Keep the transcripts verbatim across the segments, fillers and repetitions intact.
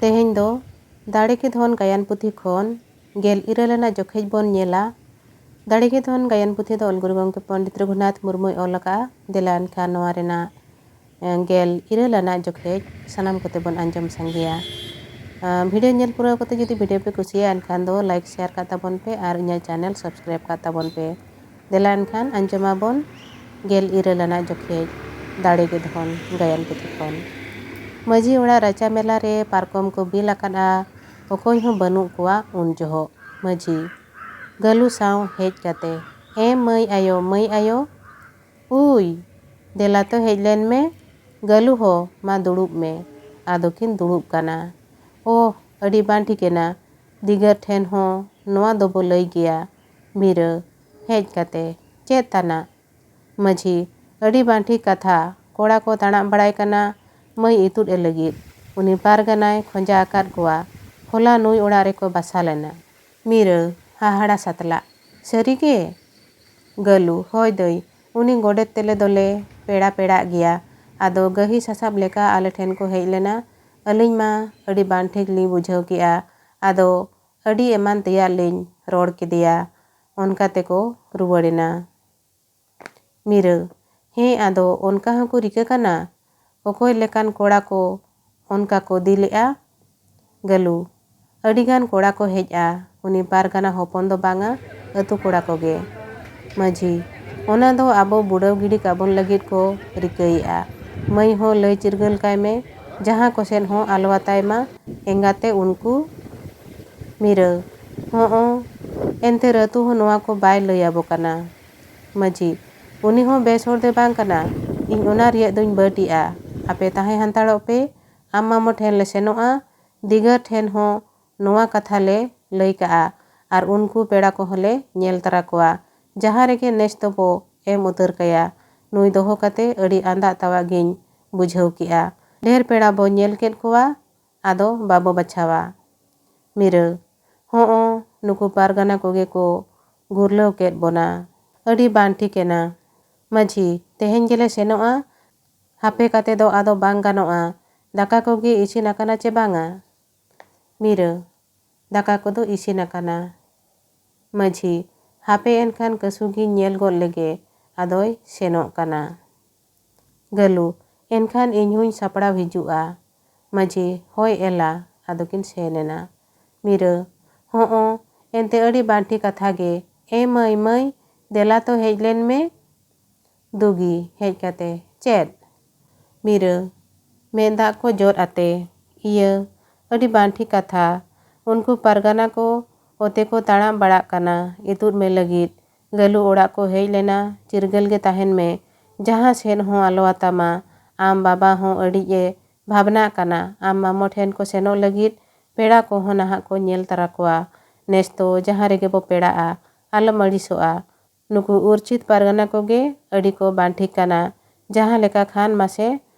ᱛᱮᱦᱮᱧ ᱫᱚ ᱫᱟᱲᱮ ᱜᱮ ᱫᱷᱚᱱ ᱜᱟᱭᱟᱱ ᱯᱩᱛᱷᱤ ᱠᱷᱚᱱ ᱜᱮᱞ ᱤᱨᱟᱹᱞ ᱟᱱᱟᱜ ᱡᱚᱠᱷᱮᱡ ᱵᱚᱱ ᱧᱮᱞᱟ᱾ ᱫᱟᱲᱮ ᱜᱮ ᱫᱷᱚᱱ ᱜᱟᱭᱟᱱ ᱯᱩᱛᱷᱤ ᱫᱚ ᱚᱞ ᱜᱩᱨᱩ ᱜᱚᱢᱠᱮ ᱯᱚᱱᱰᱤᱛ ᱨᱚᱜᱷᱩᱱᱟᱛᱷ ᱢᱩᱨᱢᱩᱭ ᱚᱞ ᱟᱠᱟᱫᱼᱟ᱾ ᱫᱮᱞᱟ ᱮᱱᱠᱷᱟᱱ ᱱᱚᱣᱟ ᱨᱮᱱᱟᱜ, ᱮ, ᱜᱮᱞ ᱤᱨᱟᱹᱞ ᱟᱱᱟᱜ ᱡᱚᱠᱷᱮᱡ ᱥᱟᱱᱟᱢ ᱠᱚᱛᱮ ᱵᱚᱱ ᱟᱸᱡᱚᱢ ᱥᱟᱸᱜᱮᱭᱟ᱾ ᱮ, ᱵᱷᱤᱰᱤᱭᱳ ᱧᱮᱞ ᱯᱩᱨᱟᱹᱣ ᱠᱟᱛᱮ ᱡᱩᱫᱤ ᱵᱷᱤᱰᱤᱭᱳ ᱯᱮ ᱠᱩᱥᱤᱭᱟᱜᱼᱟ, ᱮᱱᱠᱷᱟᱱ ᱫᱚ ᱞᱟᱭᱤᱠ, ᱥᱮᱭᱟᱨ ᱠᱟᱜ ᱛᱟᱵᱚᱱ ᱯᱮ ᱟᱨ ᱤᱧᱟᱹᱜ ᱪᱮᱱᱮᱞ ᱥᱟᱵᱥᱠᱨᱟᱭᱤᱵ ᱠᱟᱜ ᱛᱟᱵᱚᱱ ᱯᱮ᱾ ᱫᱮᱞᱟ ᱮᱱᱠᱷᱟᱱ ᱟᱸᱡᱚᱢᱟᱵᱚᱱ ᱜᱮᱞ ᱤᱨᱟᱹᱞ ᱟᱱᱟᱜ ᱡᱚᱠᱷᱮᱡ ᱫᱟᱲᱮ ᱜᱮ ᱫᱷᱚᱱ ᱜᱟᱭᱟᱱ ᱯᱩᱛᱷᱤ ᱠᱷᱚᱱ᱾ ᱢᱟᱹᱡᱷᱤ ᱚᱲᱟᱜ ᱨᱟᱪᱟ ᱢᱮᱞᱟ ᱨᱮ ᱯᱟᱨᱠᱚᱢ ᱠᱚ ᱵᱤᱞ ᱟᱠᱟᱫᱼᱟ, ᱚᱠᱚᱭ ᱦᱚᱸ ᱵᱟᱹᱱᱩᱜ ᱠᱚᱣᱟ ᱩᱱ ᱡᱚᱦᱚᱜ᱾ ᱢᱟᱹᱡᱷᱤ ᱜᱟᱹᱞᱩ ᱥᱟᱶ ᱦᱮᱡ ᱠᱟᱛᱮ, "ᱮ ᱢᱟᱹᱭ ᱟᱭᱳ, ᱢᱟᱹᱭ ᱟᱭᱳ, ᱩᱭ, ᱫᱮᱞᱟ ᱛᱚ ᱦᱮᱡ ᱞᱮᱱ ᱢᱮ, ᱜᱟᱹᱞᱩ ᱦᱚ ᱢᱟ ᱫᱩᱲᱩᱵ ᱢᱮ᱾" ᱟᱫᱚ ᱠᱤᱱ ᱫᱩᱲᱩᱵ ᱠᱟᱱᱟ᱾ ᱳᱦ, ᱟᱹᱰᱤ ᱵᱟᱝ ᱴᱷᱤᱠᱮᱱᱟ, ᱫᱤᱜᱟᱹᱨ ᱴᱷᱮᱱ ᱦᱚᱸ ᱱᱚᱣᱟ ᱫᱚᱵᱚ ᱞᱟᱹᱭ ᱜᱮᱭᱟ᱾ ᱢᱤᱨᱟᱹ ᱦᱮᱡ ᱠᱟᱛᱮ, "ᱪᱮᱫ ᱛᱟᱱᱟᱜ?" ᱢᱟᱹᱡᱷᱤ, ᱟᱹᱰᱤ ᱵᱟᱝ ᱴᱷᱤᱠ ᱠᱟᱛᱷᱟ, ᱠᱚᱲᱟ ᱠᱚ ᱛᱟᱲᱟᱢ ᱵᱟᱲᱟᱭ ᱠᱟᱱᱟ ᱢᱟᱹᱭ ᱤᱛᱩᱫ ᱮ ᱞᱟᱹᱜᱤᱫ, ᱩᱱᱤ ᱯᱟᱨᱜᱟᱱᱟᱭ ᱠᱷᱚᱸᱡᱟ ᱟᱠᱟᱫ ᱠᱚᱣᱟ, ᱦᱚᱞᱟ ᱱᱩᱭ ᱚᱲᱟᱜ ᱨᱮᱠᱚ ᱵᱟᱥᱟ ᱞᱮᱱᱟ᱾ ᱢᱤᱨᱟᱹ, ᱦᱟᱦᱟᱲᱟ ᱥᱟᱛᱞᱟᱜ, ᱥᱟᱹᱨᱤ ᱜᱮ? ᱜᱟᱹᱞᱩ, ᱦᱳᱭ ᱫᱟᱹᱭ, ᱩᱱᱤ ᱜᱚᱰᱮᱛ ᱛᱮᱞᱮ ᱫᱚᱞᱮ ᱯᱮᱲᱟ ᱯᱮᱲᱟᱜ ᱜᱮᱭᱟ, ᱟᱫᱚ ᱜᱟᱹᱦᱤ ᱥᱟᱥᱟᱵ ᱞᱮᱠᱟ ᱟᱞᱮ ᱴᱷᱮᱱ ᱠᱚ ᱦᱮᱡ ᱞᱮᱱᱟ, ᱟᱹᱞᱤᱧ ᱢᱟ ᱟᱹᱰᱤ ᱵᱟᱝ ᱴᱷᱤᱠ ᱞᱤᱧ ᱵᱩᱡᱷᱟᱹᱣ ᱠᱮᱜᱼᱟ, ᱟᱫᱚ ᱟᱹᱰᱤ ᱮᱢᱟᱱ ᱛᱮᱭᱟᱜ ᱞᱤᱧ ᱨᱚᱲ ᱠᱮᱫᱮᱭᱟ, ᱚᱱᱠᱟ ᱛᱮᱠᱚ ᱨᱩᱣᱟᱹᱲᱮᱱᱟ᱾ ᱢᱤᱨᱟᱹ, ᱦᱮᱸ, ᱟᱫᱚ ᱚᱱᱠᱟ ᱦᱚᱸᱠᱚ ᱨᱤᱠᱟᱹ ᱠᱟᱱᱟ? ᱚᱠᱚᱭ ᱞᱮᱠᱟᱱ ᱠᱚᱲᱟ ᱠᱚ ᱚᱱᱠᱟ ᱠᱚ ᱫᱤᱞᱮᱜᱼᱟ? ᱜᱟᱹᱞᱩ, ᱟᱹᱰᱤᱜᱟᱱ ᱠᱚᱲᱟ ᱠᱚ ᱦᱮᱡᱼᱟ, ᱩᱱᱤ ᱯᱟᱨᱜᱟᱱᱟ ᱦᱚᱯᱚᱱ ᱫᱚ ᱵᱟᱝᱟ, ᱟᱹᱛᱩ ᱠᱚᱲᱟ ᱠᱚᱜᱮ᱾ ᱢᱟᱹᱡᱷᱤ, ᱚᱱᱟ ᱫᱚ ᱟᱵᱚ ᱵᱩᱰᱟᱹᱣ ᱜᱤᱰᱤ ᱠᱟᱵᱚᱱ ᱞᱟᱹᱜᱤᱫ ᱠᱚ ᱨᱤᱠᱟᱹᱭᱮᱜᱼᱟ᱾ ᱢᱟᱹᱭ ᱦᱚᱸ ᱞᱟᱹᱭ ᱪᱤᱨᱜᱟᱹᱞ ᱠᱟᱭ ᱢᱮ, ᱡᱟᱦᱟᱸ ᱠᱚᱥᱮᱫ ᱦᱚᱸ ᱟᱞᱚ ᱟᱛᱟᱭ ᱢᱟ ᱮᱸᱜᱟᱛᱮ ᱩᱱᱠᱩ᱾ ᱢᱤᱨᱟᱹ, ᱦᱚᱸᱜᱼᱚ, ᱮᱱᱛᱮ ᱨᱟᱹᱛᱩ ᱦᱚᱸ ᱱᱚᱣᱟ ᱠᱚ ᱵᱟᱭ ᱞᱟᱹᱭ ᱟᱵᱚ ᱠᱟᱱᱟ᱾ ᱢᱟᱹᱡᱷᱤ, ᱩᱱᱤ ᱦᱚᱸ ᱵᱮᱥ ᱦᱚᱲ ᱫᱚᱭ ᱵᱟᱝ ᱠᱟᱱᱟ, ᱤᱧ ᱚᱱᱟ ᱨᱮᱭᱟᱜ ᱫᱚᱧ ᱵᱟᱹᱴᱤᱜᱼᱟ᱾ ᱟᱯᱮ ᱛᱟᱦᱮᱸ ᱦᱟᱱᱛᱟᱲᱚᱜ ᱯᱮ, ᱟᱢ ᱢᱟᱢᱚ ᱴᱷᱮᱱ ᱞᱮ ᱥᱮᱱᱚᱜᱼᱟ, ᱫᱤᱜᱟᱹᱨ ᱴᱷᱮᱱ ᱦᱚᱸ ᱱᱚᱣᱟ ᱠᱟᱛᱷᱟ ᱞᱮ ᱞᱟᱹᱭ ᱠᱟᱜᱼᱟ ᱟᱨ ᱩᱱᱠᱩ ᱯᱮᱲᱟ ᱠᱚᱦᱚᱸ ᱞᱮ ᱧᱮᱞ ᱛᱟᱨᱟ ᱠᱚᱣᱟ᱾ ᱡᱟᱦᱟᱸ ᱨᱮᱜᱮ ᱱᱮᱥ ᱫᱚᱵᱚ ᱮᱢ ᱩᱛᱟᱹᱨ ᱠᱟᱭᱟ, ᱱᱩᱭ ᱫᱚᱦᱚ ᱠᱟᱛᱮ ᱟᱹᱰᱤ ᱟᱸᱫᱟᱜ ᱛᱟᱣᱟᱜ ᱜᱤᱧ ᱵᱩᱡᱷᱟᱹᱣ ᱠᱮᱜᱼᱟ᱾ ᱰᱷᱮᱨ ᱯᱮᱲᱟ ᱵᱚ ᱧᱮᱞ ᱠᱮᱫ ᱠᱚᱣᱟ, ᱟᱫᱚ ᱵᱟᱵᱚ ᱵᱟᱪᱷᱟᱣᱟ᱾ ᱢᱤᱨᱟᱹ, ᱦᱚᱸᱜᱼᱚ, ᱱᱩᱠᱩ ᱯᱟᱨᱜᱟᱱᱟ ᱠᱚᱜᱮ ᱠᱚ ᱜᱩᱨᱞᱟᱹᱣ ᱠᱮᱫ ᱵᱚᱱᱟ᱾ ᱟᱹᱰᱤ ᱵᱟᱝ ᱴᱷᱤᱠᱮᱱᱟ᱾ ᱢᱟᱹᱡᱷᱤ, ᱛᱮᱦᱮᱧ ᱜᱮᱞᱮ ᱥᱮᱱᱚᱜᱼᱟ, ᱦᱟᱯᱮ ᱠᱟᱛᱮ ᱫᱚ ᱟᱫᱚ ᱵᱟᱝ ᱜᱟᱱᱚᱜᱼᱟ᱾ ᱫᱟᱠᱟ ᱠᱚᱜᱮ ᱤᱥᱤᱱ ᱟᱠᱟᱱᱟ ᱪᱮ ᱵᱟᱝᱟ? ᱢᱤᱨᱟᱹ, ᱫᱟᱠᱟ ᱠᱚᱫᱚ ᱤᱥᱤᱱ ᱟᱠᱟᱱᱟ᱾ ᱢᱟᱹᱡᱷᱤ, ᱦᱟᱯᱮ ᱮᱱᱠᱷᱟᱱ ᱠᱟᱹᱥᱩ ᱜᱤᱧ ᱧᱮᱞ ᱜᱚᱫ ᱞᱮᱜᱮ, ᱟᱫᱚᱭ ᱥᱮᱱᱚᱜ ᱠᱟᱱᱟ᱾ ᱜᱟᱹᱞᱩ, ᱮᱱᱠᱷᱟᱱ ᱤᱧ ᱦᱚᱸᱧ ᱥᱟᱯᱲᱟᱣ ᱦᱤᱡᱩᱜᱼᱟ᱾ ᱢᱟᱹᱡᱷᱤ, ᱦᱳᱭ ᱮᱞᱟ, ᱟᱫᱚ ᱠᱤᱱ ᱥᱮᱱ ᱮᱱᱟ᱾ ᱢᱤᱨᱟᱹ, ᱦᱚᱸᱜᱼᱚ, ᱮᱱᱛᱮ ᱟᱹᱰᱤ ᱵᱟᱱᱴᱷᱤ ᱠᱟᱛᱷᱟ ᱜᱮ᱾ ᱮ ᱢᱟᱹᱭ, ᱢᱟᱹᱭ, ᱫᱮᱞᱟ ᱛᱚ ᱦᱮᱡ ᱞᱮᱱ ᱢᱮ᱾ ᱫᱩᱜᱤ, ᱦᱮᱡ ᱠᱟᱛᱮ, ᱪᱮᱫ? ᱢᱤᱨᱟᱹ, ᱢᱮᱫ ᱫᱟᱜ ᱠᱚ ᱡᱚᱫ ᱟᱛᱮ, ᱤᱭᱟᱹ, ᱟᱹᱰᱤ ᱵᱟᱱᱴᱷᱤ ᱠᱟᱛᱷᱟ᱾ ᱩᱱᱠᱩ ᱯᱟᱨᱜᱟᱱᱟ ᱠᱚ ᱚᱛᱮ ᱠᱚ ᱛᱟᱲᱟᱢ ᱵᱟᱲᱟᱜ ᱠᱟᱱᱟ, ᱤᱛᱩᱫ ᱢᱮ ᱞᱟᱹᱜᱤᱫ᱾ ᱜᱟᱹᱞᱩ ᱚᱲᱟᱜ ᱠᱚ ᱦᱮᱡ ᱞᱮᱱᱟ, ᱪᱤᱨᱜᱟᱹᱞ ᱜᱮ ᱛᱟᱦᱮᱱ ᱢᱮ, ᱡᱟᱦᱟᱸ ᱥᱮᱫ ᱦᱚᱸ ᱟᱞᱚ ᱟᱛᱟᱢᱟ᱾ ᱟᱢ ᱵᱟᱵᱟ ᱦᱚᱸ ᱟᱹᱰᱤᱡ ᱮ ᱵᱷᱟᱵᱽᱱᱟᱜ ᱠᱟᱱᱟ, ᱟᱢ ᱢᱟᱢᱚ ᱴᱷᱮᱱ ᱠᱚ ᱥᱮᱱᱚᱜ ᱞᱟᱹᱜᱤᱫ᱾ ᱯᱮᱲᱟ ᱠᱚᱦᱚᱸ ᱱᱟᱦᱟᱜ ᱠᱚ ᱧᱮᱞ ᱛᱟᱨᱟ ᱠᱚᱣᱟ᱾ ᱱᱮᱥ ᱫᱚ ᱡᱟᱦᱟᱸ ᱨᱮᱜᱮ ᱵᱚ ᱯᱮᱲᱟᱜᱼᱟ, ᱟᱞᱚᱢ ᱟᱹᱲᱤᱥᱚᱜᱼᱟ᱾ ᱱᱩᱠᱩ ᱩᱨᱪᱷᱤᱛ ᱯᱟᱨᱜᱟᱱᱟ ᱠᱚᱜᱮ ᱟᱹᱰᱤ ᱠᱚ ᱵᱟᱱᱴᱷᱤ ᱠᱟᱱᱟ᱾ ᱡᱟᱦᱟᱸ ᱞᱮᱠᱟ ᱠᱷᱟᱱ ᱢᱟᱥᱮ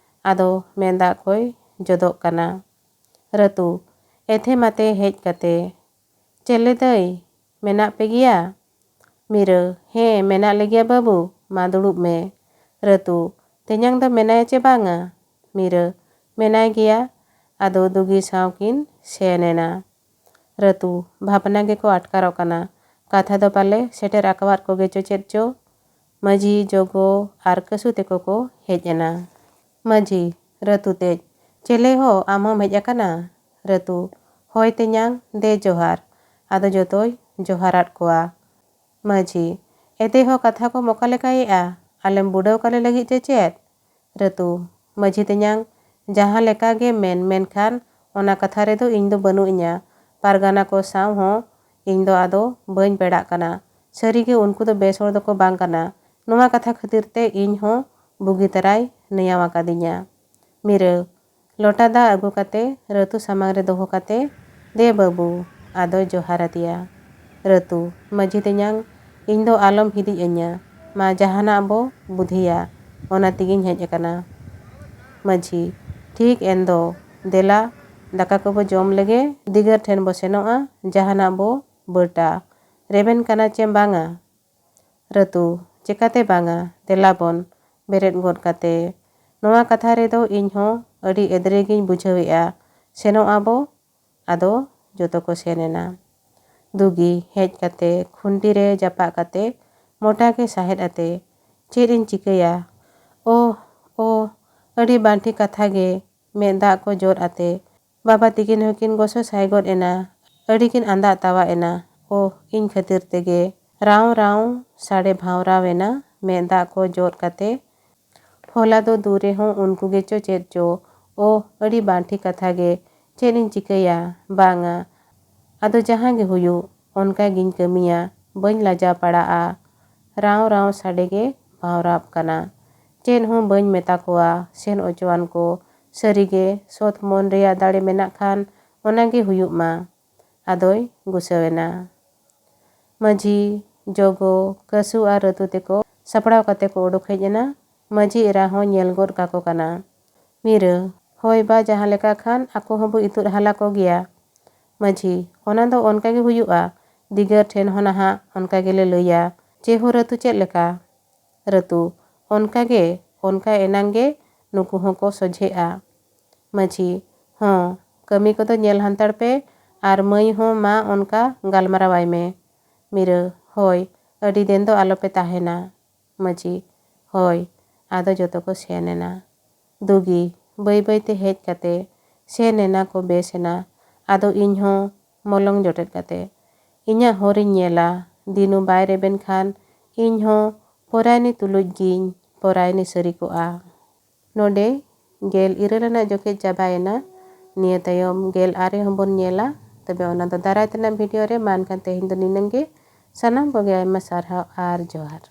ᱟᱫᱚ ᱢᱮᱱ ᱫᱟᱜ ᱠᱚᱭ ᱡᱚᱫᱚᱜ ᱠᱟᱱᱟ᱾ ᱨᱟᱹᱛᱩ, ᱮᱛᱷᱮ ᱢᱟᱛᱮ ᱦᱮᱡ ᱠᱟᱛᱮ, ᱪᱮᱞᱮ ᱫᱟᱹᱭ, ᱢᱮᱱᱟᱜ ᱯᱮ ᱜᱮᱭᱟ? ᱢᱤᱨᱟᱹ, ᱦᱮᱸ, ᱢᱮᱱᱟᱜ ᱞᱮᱜᱮᱭᱟ ᱵᱟᱹᱵᱩ, ᱢᱟ ᱫᱩᱲᱩᱵ ᱢᱮ᱾ ᱨᱟᱹᱛᱩ, ᱛᱮᱧᱟᱝ ᱫᱚ ᱢᱮᱱᱟᱭᱟ ᱪᱮ ᱵᱟᱝᱟ? ᱢᱤᱨᱟᱹ, ᱢᱮᱱᱟᱭ ᱜᱮᱭᱟ᱾ ᱟᱫᱚ ᱫᱩᱜᱤ ᱥᱟᱶ ᱠᱤᱱ ᱥᱮᱱ ᱮᱱᱟ᱾ ᱨᱟᱹᱛᱩ, ᱵᱷᱟᱵᱽᱱᱟ ᱜᱮᱠᱚ ᱟᱴᱠᱟᱨᱚᱜ ᱠᱟᱱᱟ᱾ ᱠᱟᱛᱷᱟ ᱫᱚ ᱯᱟᱞᱮ ᱥᱮᱴᱮᱨ ᱟᱠᱟᱣᱟᱫ ᱠᱚᱜᱮ ᱪᱚ ᱪᱮᱫ ᱪᱚ᱾ ᱢᱟᱹᱡᱷᱤ, ᱡᱚᱜᱚ ᱟᱨ ᱠᱟᱹᱥᱩ ᱛᱮᱠᱚ ᱠᱚ ᱦᱮᱡ ᱮᱱᱟ᱾ ᱢᱟᱹᱡᱷᱤ, ᱨᱟᱹᱛᱩ ᱛᱮᱡ, ᱪᱮᱞᱮ ᱦᱚ, ᱟᱢ ᱦᱚᱸᱢ ᱦᱮᱡ ᱟᱠᱟᱱᱟ? ᱨᱟᱹᱛᱩ, ᱦᱳᱭ ᱛᱮᱧᱟᱝ, ᱫᱮ ᱡᱚᱦᱟᱨ᱾ ᱟᱫᱚ ᱡᱚᱛᱚᱭ ᱡᱚᱦᱟᱨᱟᱫ ᱠᱚᱣᱟ᱾ ᱢᱟᱹᱡᱷᱤ, ᱮᱛᱮ ᱦᱚ ᱠᱟᱛᱷᱟ ᱠᱚᱢ ᱚᱠᱟ ᱞᱮᱠᱟᱭᱮᱫᱼᱟ? ᱟᱞᱮᱢ ᱵᱩᱰᱟᱹᱣ ᱠᱟᱞᱮ ᱞᱟᱹᱜᱤᱫ ᱪᱮ ᱪᱮᱫ? ᱨᱟᱹᱛᱩ, ᱢᱟᱹᱡᱷᱤ ᱛᱮᱧᱟᱝ, ᱡᱟᱦᱟᱸ ᱞᱮᱠᱟ ᱜᱮ ᱢᱮᱱ, ᱢᱮᱱᱠᱷᱟᱱ ᱚᱱᱟ ᱠᱟᱛᱷᱟ ᱨᱮᱫᱚ ᱤᱧ ᱫᱚ ᱵᱟᱹᱱᱩᱜ ᱤᱧᱟ᱾ ᱯᱟᱨᱜᱟᱱᱟ ᱠᱚ ᱥᱟᱶ ᱦᱚᱸ ᱤᱧ ᱫᱚ ᱟᱫᱚ ᱵᱟᱹᱧ ᱯᱮᱲᱟᱜ ᱠᱟᱱᱟ᱾ ᱥᱟᱹᱨᱤᱜᱮ ᱩᱱᱠᱩ ᱫᱚ ᱵᱮᱥ ᱦᱚᱲ ᱫᱚᱠᱚ ᱵᱟᱝ ᱠᱟᱱᱟ᱾ ᱱᱚᱣᱟ ᱠᱟᱛᱷᱟ ᱠᱷᱟᱹᱛᱤᱨ ᱛᱮ ᱤᱧ ᱦᱚᱸ ᱵᱩᱜᱤ ᱛᱟᱨᱟᱭ ᱱᱮᱭᱟᱣ ᱟᱠᱟᱫᱤᱧᱟ᱾ ᱢᱤᱨᱟᱹ, ᱞᱚᱴᱟ ᱫᱟᱜ ᱟᱹᱜᱩ ᱠᱟᱛᱮ ᱨᱟᱹᱛᱩ ᱥᱟᱢᱟᱝ ᱨᱮ ᱫᱚᱦᱚ ᱠᱟᱛᱮ, ᱫᱮ ᱵᱟᱹᱵᱩ, ᱟᱫᱚᱭ ᱡᱚᱦᱟᱨ ᱟᱫᱮᱭᱟ᱾ ᱨᱟᱹᱛᱩ, ᱢᱟᱹᱡᱷᱤ ᱛᱮᱧᱟᱝ, ᱤᱧ ᱫᱚ ᱟᱞᱚᱢ ᱦᱤᱫᱤᱡ ᱟᱹᱧᱟ, ᱢᱟ ᱡᱟᱦᱟᱱᱟᱜ ᱵᱚ ᱵᱩᱫᱷᱤᱭᱟ, ᱚᱱᱟ ᱛᱮᱜᱮᱧ ᱦᱮᱡ ᱟᱠᱟᱱᱟ᱾ ᱢᱟᱹᱡᱷᱤ, ᱴᱷᱤᱠ ᱮᱱ ᱫᱚ, ᱫᱮᱞᱟ, ᱫᱟᱠᱟ ᱠᱚᱵᱚ ᱡᱚᱢ ᱞᱮᱜᱮ, ᱫᱤᱜᱟᱹᱨ ᱴᱷᱮᱱ ᱵᱚ ᱥᱮᱱᱚᱜᱼᱟ, ᱡᱟᱦᱟᱱᱟᱜ ᱵᱚ ᱵᱟᱹᱴᱟ᱾ ᱨᱮᱵᱮᱱ ᱠᱟᱱᱟ ᱪᱮᱢ ᱵᱟᱝᱟ? ᱨᱟᱹᱛᱩ, ᱪᱮᱠᱟᱛᱮ ᱵᱟᱝᱟ, ᱫᱮᱞᱟ ᱵᱚᱱ᱾ ᱵᱮᱨᱮᱫ ᱜᱚᱫ ᱠᱟᱛᱮ, ᱱᱚᱣᱟ ᱠᱟᱛᱷᱟ ᱨᱮᱫᱚ ᱤᱧ ᱦᱚᱸ ᱟᱹᱰᱤ ᱮᱫᱽᱨᱮ ᱜᱤᱧ ᱵᱩᱡᱷᱟᱹᱣᱮᱫᱼᱟ᱾ ᱥᱮᱱᱚᱜ ᱟᱵᱚ᱾ ᱟᱫᱚ ᱡᱚᱛᱚ ᱠᱚ ᱥᱮᱱ ᱮᱱᱟ᱾ ᱫᱩᱜᱤ ᱦᱮᱡ ᱠᱟᱛᱮ ᱠᱷᱩᱱᱴᱤ ᱨᱮ ᱡᱟᱯᱟᱜ ᱠᱟᱛᱮ ᱢᱚᱴᱟ ᱜᱮ ᱥᱟᱦᱮᱫ ᱟᱛᱮ, "ᱪᱮᱫ ᱤᱧ ᱪᱤᱠᱟᱹᱭᱟ? ᱳᱦ, ᱳᱦ, ᱟᱹᱰᱤ ᱵᱟᱝ ᱴᱷᱤᱠ ᱠᱟᱛᱷᱟ ᱜᱮ", ᱢᱮᱫ ᱫᱟᱜ ᱠᱚ ᱡᱚᱨ ᱟᱛᱮ ᱵᱟᱵᱟ ᱛᱤᱠᱤᱱ ᱦᱚᱸᱠᱤᱱ ᱜᱚᱥᱚ ᱥᱟᱭ ᱜᱚᱫ ᱮᱱᱟ᱾ ᱟᱹᱰᱤ ᱠᱤᱱ ᱟᱸᱫᱟᱜ ᱛᱟᱣᱟᱜ ᱮᱱᱟ᱾ ᱳᱦ, ᱤᱧ ᱠᱷᱟᱹᱛᱤᱨ ᱛᱮᱜᱮ᱾ ᱨᱟᱣ ᱨᱟᱣ ᱥᱟᱰᱮ ᱵᱷᱟᱶᱨᱟᱣ ᱮᱱᱟ, ᱢᱮᱫ ᱫᱟᱜ ᱠᱚ ᱡᱚᱨ ᱠᱟᱛᱮ᱾ ᱯᱷᱚᱞᱟ ᱫᱚ ᱫᱩ ᱨᱮᱦᱚᱸ ᱩᱱᱠᱩ ᱜᱮᱪᱚ ᱪᱮᱫ ᱪᱚ᱾ ᱳᱦ, ᱟᱹᱰᱤ ᱵᱟᱝ ᱴᱷᱤᱠ ᱠᱟᱛᱷᱟ ᱜᱮ᱾ ᱪᱮᱫ ᱤᱧ ᱪᱤᱠᱟᱹᱭᱟ? ᱵᱟᱝᱟ, ᱟᱫᱚ ᱡᱟᱦᱟᱸ ᱜᱮ ᱦᱩᱭᱩᱜ, ᱚᱱᱠᱟ ᱜᱤᱧ ᱠᱟᱹᱢᱤᱭᱟ᱾ ᱵᱟᱹᱧ ᱞᱟᱡᱟᱣ ᱯᱟᱲᱟᱜᱼᱟ᱾ ᱨᱟᱣ ᱨᱟᱣ ᱥᱟᱰᱮ ᱜᱮ ᱵᱷᱟᱶᱨᱟᱣᱜ ᱠᱟᱱᱟ᱾ ᱪᱮᱫ ᱦᱚᱸ ᱵᱟᱹᱧ ᱢᱮᱛᱟ ᱠᱚᱣᱟ, ᱥᱮᱱ ᱚᱪᱚᱣᱟᱱ ᱠᱚ᱾ ᱥᱟᱹᱨᱤᱜᱮ ᱥᱚᱛ ᱢᱚᱱ ᱨᱮᱭᱟᱜ ᱫᱟᱲᱮ ᱢᱮᱱᱟᱜ ᱠᱷᱟᱱ ᱚᱱᱟ ᱜᱮ ᱦᱩᱭᱩᱜ ᱢᱟ᱾ ᱟᱫᱚᱭ ᱜᱩᱥᱟᱹᱣ ᱮᱱᱟ᱾ ᱢᱟᱹᱡᱷᱤ, ᱡᱚᱜᱚ, ᱠᱟᱹᱥᱩ ᱟᱨ ᱨᱟᱹᱛᱩ ᱛᱮᱠᱚ ᱥᱟᱯᱲᱟᱣ ᱠᱟᱛᱮ ᱠᱚ ᱩᱰᱩᱠ ᱦᱮᱡ ᱮᱱᱟ᱾ ᱢᱟᱹᱡᱷᱤ ᱮᱨᱟ ᱦᱚᱸ ᱧᱮᱞ ᱜᱚᱫ ᱠᱟᱠᱚ ᱠᱟᱱᱟ᱾ ᱢᱤᱨᱟᱹ, ᱦᱳᱭ ᱵᱟ, ᱡᱟᱦᱟᱸ ᱞᱮᱠᱟ ᱠᱷᱟᱱ ᱟᱠᱚ ᱦᱚᱸᱵᱚ ᱤᱛᱩᱫ ᱦᱟᱞᱟ ᱠᱚᱜᱮᱭᱟ᱾ ᱢᱟᱹᱡᱷᱤ, ᱚᱱᱟ ᱫᱚ ᱚᱱᱠᱟ ᱜᱮ ᱦᱩᱭᱩᱜᱼᱟ᱾ ᱫᱤᱜᱟᱹᱨ ᱴᱷᱮᱱ ᱦᱚᱸ ᱱᱟᱦᱟᱜ ᱚᱱᱠᱟ ᱜᱮᱞᱮ ᱞᱟᱹᱭᱟ᱾ ᱪᱮ ᱦᱳ ᱨᱟᱹᱛᱩ, ᱪᱮᱫ ᱞᱮᱠᱟ? ᱨᱟᱹᱛᱩ, ᱚᱱᱠᱟ ᱜᱮ, ᱚᱱᱠᱟ ᱮᱱᱟᱝ ᱜᱮ ᱱᱩᱠᱩ ᱦᱚᱸᱠᱚ ᱥᱚᱡᱷᱮᱜᱼᱟ᱾ ᱢᱟᱹᱡᱷᱤ, ᱦᱚᱸ, ᱠᱟᱹᱢᱤ ᱠᱚᱫᱚ ᱧᱮᱞ ᱦᱟᱱᱛᱟᱲ ᱯᱮ ᱟᱨ ᱢᱟᱹᱭ ᱦᱚᱸ ᱢᱟ ᱚᱱᱠᱟ ᱜᱟᱞᱢᱟᱨᱟᱣᱟᱭ ᱢᱮ᱾ ᱢᱤᱨᱟᱹ, ᱦᱳᱭ, ᱟᱹᱰᱤ ᱫᱤᱱ ᱫᱚ ᱟᱞᱚᱯᱮ ᱛᱟᱦᱮᱱᱟ᱾ ᱢᱟᱹᱡᱷᱤ, ᱦᱳᱭ᱾ ᱟᱫᱚ ᱡᱚᱛᱚ ᱠᱚ ᱥᱮᱱ ᱮᱱᱟ᱾ ᱫᱩᱜᱤ ᱵᱟᱹᱭ ᱵᱟᱹᱭ ᱛᱮ ᱦᱮᱡ ᱠᱟᱛᱮ ᱥᱮᱱ ᱮᱱᱟ ᱠᱚ, ᱵᱮᱥ ᱮᱱᱟ᱾ ᱟᱫᱚ ᱤᱧ ᱦᱚᱸ ᱢᱚᱞᱚᱝ ᱡᱚᱴᱮᱫ ᱠᱟᱛᱮ ᱤᱧᱟᱹᱜ ᱦᱚᱨᱤᱧ ᱧᱮᱞᱟ᱾ ᱫᱤᱱᱩ ᱵᱟᱭ ᱨᱮᱵᱮᱱ ᱠᱷᱟᱱ ᱤᱧ ᱦᱚᱸ ᱯᱚᱨᱟᱭᱱᱤ ᱛᱩᱞᱩᱡ ᱜᱤᱧ ᱯᱚᱨᱟᱭᱱᱤ ᱥᱟᱹᱨᱤ ᱠᱚᱜᱼᱟ᱾ ᱱᱚᱰᱮ ᱜᱮᱞ ᱤᱨᱟᱹᱞ ᱟᱱᱟᱜ ᱡᱚᱠᱷᱮᱡ ᱪᱟᱵᱟᱭᱮᱱᱟ᱾ ᱱᱤᱭᱟᱹ ᱛᱟᱭᱚᱢ ᱜᱮᱞ ᱟᱨᱮ ᱦᱚᱸᱵᱚᱱ ᱧᱮᱞᱟ᱾ ᱛᱚᱵᱮ ᱚᱱᱟ ᱫᱚ ᱫᱟᱨᱟᱭ ᱛᱮᱱᱟᱜ ᱵᱷᱤᱰᱤᱭᱳ ᱨᱮ᱾ ᱢᱟ ᱮᱱᱠᱷᱟᱱ ᱛᱮᱦᱮᱧ ᱫᱚ ᱱᱤᱱᱟᱹᱝ ᱜᱮ᱾ ᱥᱟᱱᱟᱢ ᱠᱚᱜᱮ ᱟᱭᱢᱟ ᱥᱟᱨᱦᱟᱣ ᱟᱨ ᱡᱚᱦᱟᱨ᱾